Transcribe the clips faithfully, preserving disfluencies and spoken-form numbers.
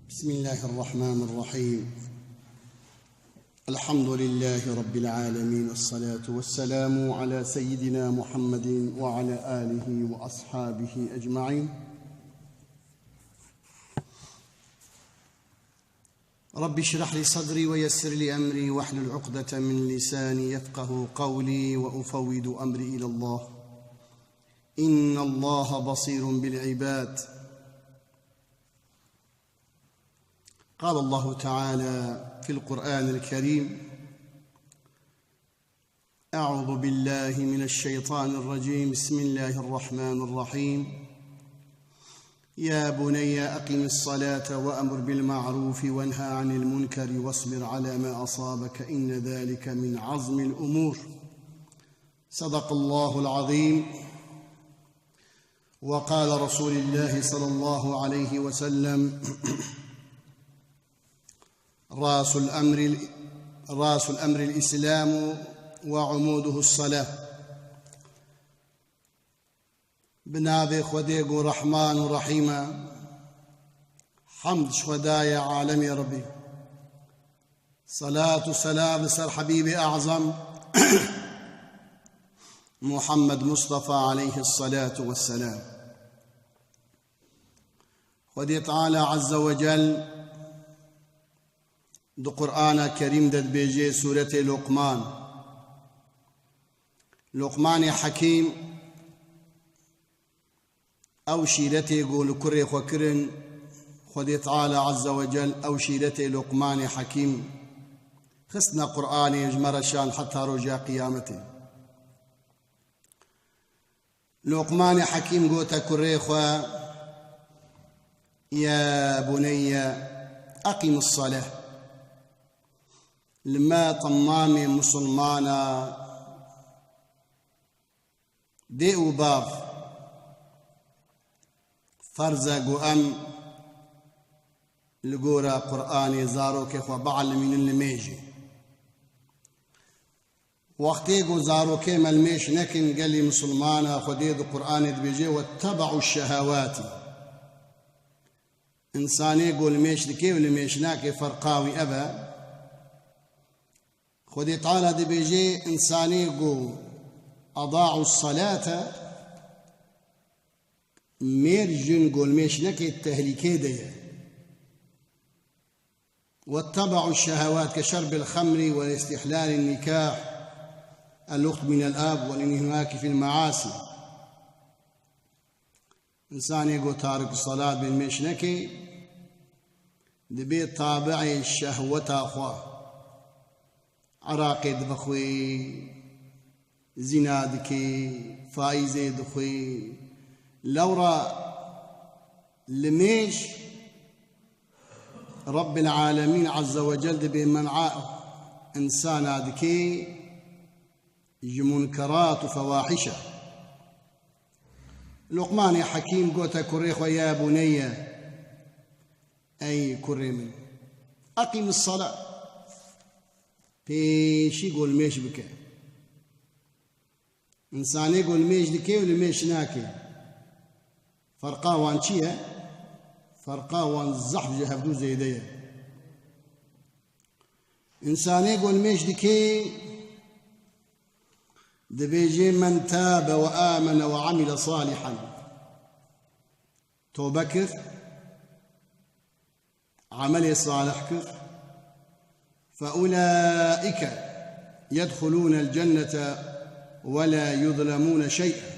بسم الله الرحمن الرحيم. الحمد لله رب العالمين، والصلاة والسلام على سيدنا محمد وعلى آله وأصحابه أجمعين. رب اشرح لي صدري ويسر لي أمري واحلل عقدة من لساني يفقه قولي وأفوض أمري إلى الله. إن الله بصير بالعباد. قال الله تعالى في القرآن الكريم: أعوذ بالله من الشيطان الرجيم. بسم الله الرحمن الرحيم. يا بني أقم الصلاة وأمر بالمعروف وانه عن المنكر واصبر على ما أصابك إن ذلك من عزم الأمور. صدق الله العظيم. وقال رسول الله صلى الله عليه وسلم: رأس الأمر، رأس الأمر الإسلام وعموده الصلاة. Bi navê Xwedê ku Rehman û Rehîm e. Hemd ji Xwedayê alemê Rebî. Selat û selam li ser Habîbê Azam Muhammed Mustafa aleyhis salatu vesselam. Xwedê Teala Azze ve Cel di Qur'ana Kerîm de dibêje, Sûretê Luqman. Luqmanê Hekîm, ew şîretê ku li kurê xwe kirin, Xwedê Teala Azze ve Cel ew şîretê Luqmanê Hekîm xistine Qur'anê, ji me re şand heta roja qiyametê. Luqmanê Hekîm gote kurê xwe: "Ya buneyye, eqîmis saleh." Li me temamê musulmana, dê û bav, ferz e ku em li gora Qur'anê zarokê xwe bielmînin li mêjê. Wextê ku zarokê me li mêj nekin, gelî misilmana, Xwedê di Qur'anê dibêje: "Wettebe'u şehewatî." Însanê ku li mêj dike û li mêj nake, ferqa wî ev e. Xwedê Teala dibêje, însanê ku eda'u salate, mêr jin ku li mêj neke, tehlîkê de ye. واتبعوا الشهوات كشرب الخمر واستحلال النكاح، اللقط من الآب والانهماك في المعاصي. Însanê ku tarik salat bên mêş neke, dibê tabi'ê şehweta xwe. Iraqê dibixwê, zîna dike, faîzê dixwê, lewra li mêj Rabbil Alemîn Azze ve Cel dibê men'a însana dike ji munkerat û fewahîşe. Luqmanê Hekîm gote kurê xwe: "Ya buneyye, ey kurê min, eqîmis sala." Pêşî ku li mêj bike. Însanê ku li mêj dike û li mêj nake, ferqa wan çi ye? Ferqa wan zehf ji hevdû zêde ye. Însanê ku li mêj dike, dibêje: "Men tabe ve amene ve amile salihan." Tobe kir, emelê salih kir, "Fe ulaîke yedxulûnel cennete ve la yuzlemûne şey'a."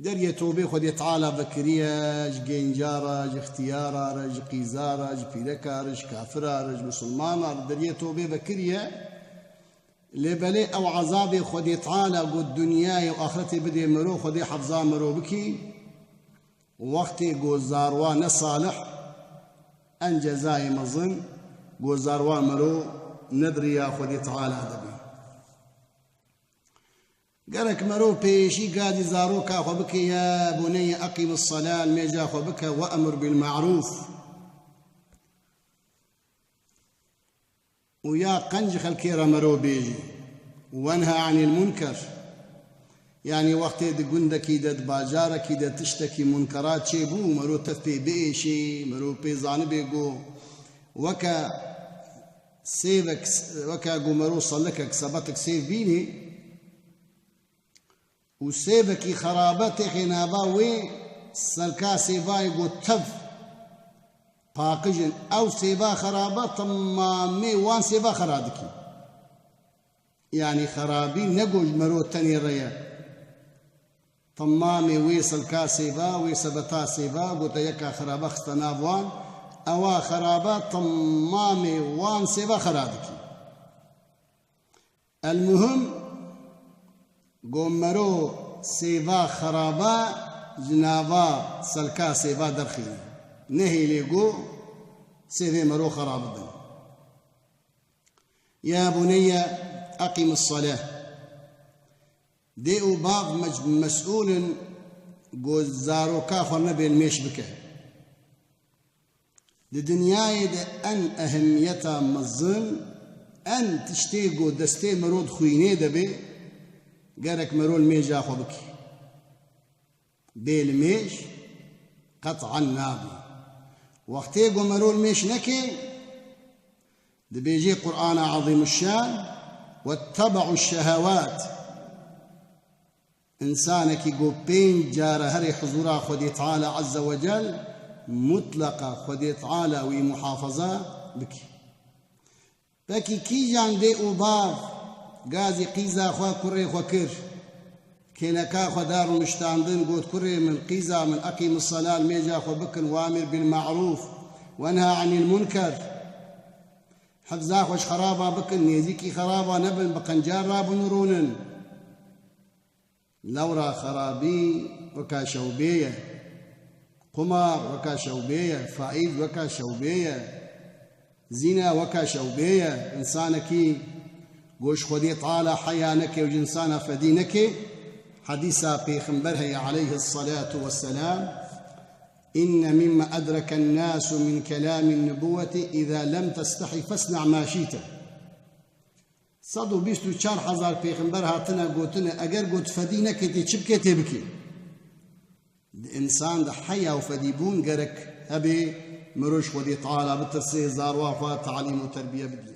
Deriyê tobê Xwedê Teala vekiriye, ji genca re, ji ixtiyara re, ji qîza re, ji pîreka re, ji kafira re, ji misilmana re deriyê tobê vekiriye. Lê belê ew ezabê Xwedê Teala ku dinyayê û axretê bidê miro, Xwedê hefza miro bikî. Wextê ku zarwa ne salih, en cezayê mezin ku zarwa miro ne di riya Xwedê Teala de be. Gerek miro pêşî gadî zaroka xwe bike: "Ya buneyye eqîmis sala", mêja xwe bike: "We'mur bil ma'rûf." û ya qenc ji xelkê re mero bêjî, "Wenha anil munker", Yanî wextê di gundekî de, di bajarekî de tiştekî munkerat çêbû, mero tev pê biêşê, mero pê zanibê ku weke sêvek, weke ku mero selikek, sebetik sêv bînê û sêvekî xerabe têxê nava wê selka sêvayê ku tev paqij in. Ew sêva xerabe temamê wan sêva xera dikî. Yanî xerabî ne ku ji mero tenê re ye. Temamê wê selka sêva, wê sebeta sêva, ku te yeka xerabe xiste nav wan, ewa xerabe temamê wan sêva xera dikî. Elmuhim, ku mero sêva xerabe ji nava selka sêva derxîne. Nehêlê ku sêvê mero xera bibin. Ya buneyye, eqîmis seleh. Dê û bav mec-, mesûl in ku zaroka xwe nebên mêş bike. Di dinyayê de en ehemiyeta mezin, en tiştê ku destê mero di xwînê de bê, gerek mero li mêja xwe bike. Bê li mêj qet'an nabê. Wextê ku mero li mêj neke, dibêje Qur'ana Ezîmuşşan, "Wettebe'u şehewat." Însanekî ku pênc cara herê huzûra Xwedê Teala Azze ve Cel, mutleqa Xwedê Teala wî muhafaza bike. Pekî kîjan dê û bav gazî qîza xwe, kurê xwe kir? Kêleka xwe da rûniştandin, got, "Kurê min, qîza min, eqîmis sela, li mêja xwe bikin, wamir bil ma'rûf, wenha anil munker. Hifza xwe ji xeraba bikin, nêzîkî xeraba nebin, bi qencar rabin û rûnin." Lewra xerabî weka şewbê ye. Qumar weka şewbê ye. Faîz weka şewbê ye. Zîna weka şewbê ye. Însanekî ku ji Xwedê Teala heya neke û ji însana fedî neke, hedîsa Pêxember heye aleyhis salatu vesselam, "Inne mimma edreken nasu min kelamin nubuweti, iza lem testehi fesna ma şîte." Sed û bîst û çar hezar pêxember hatine gotine, eger got fedî neke tê çi bike tê bike. Di însan de heya û fedîbûn gerek hebe, mirov ji Xwedê Teala bitirsê, zarwa xwe talîm û terbiye bidî.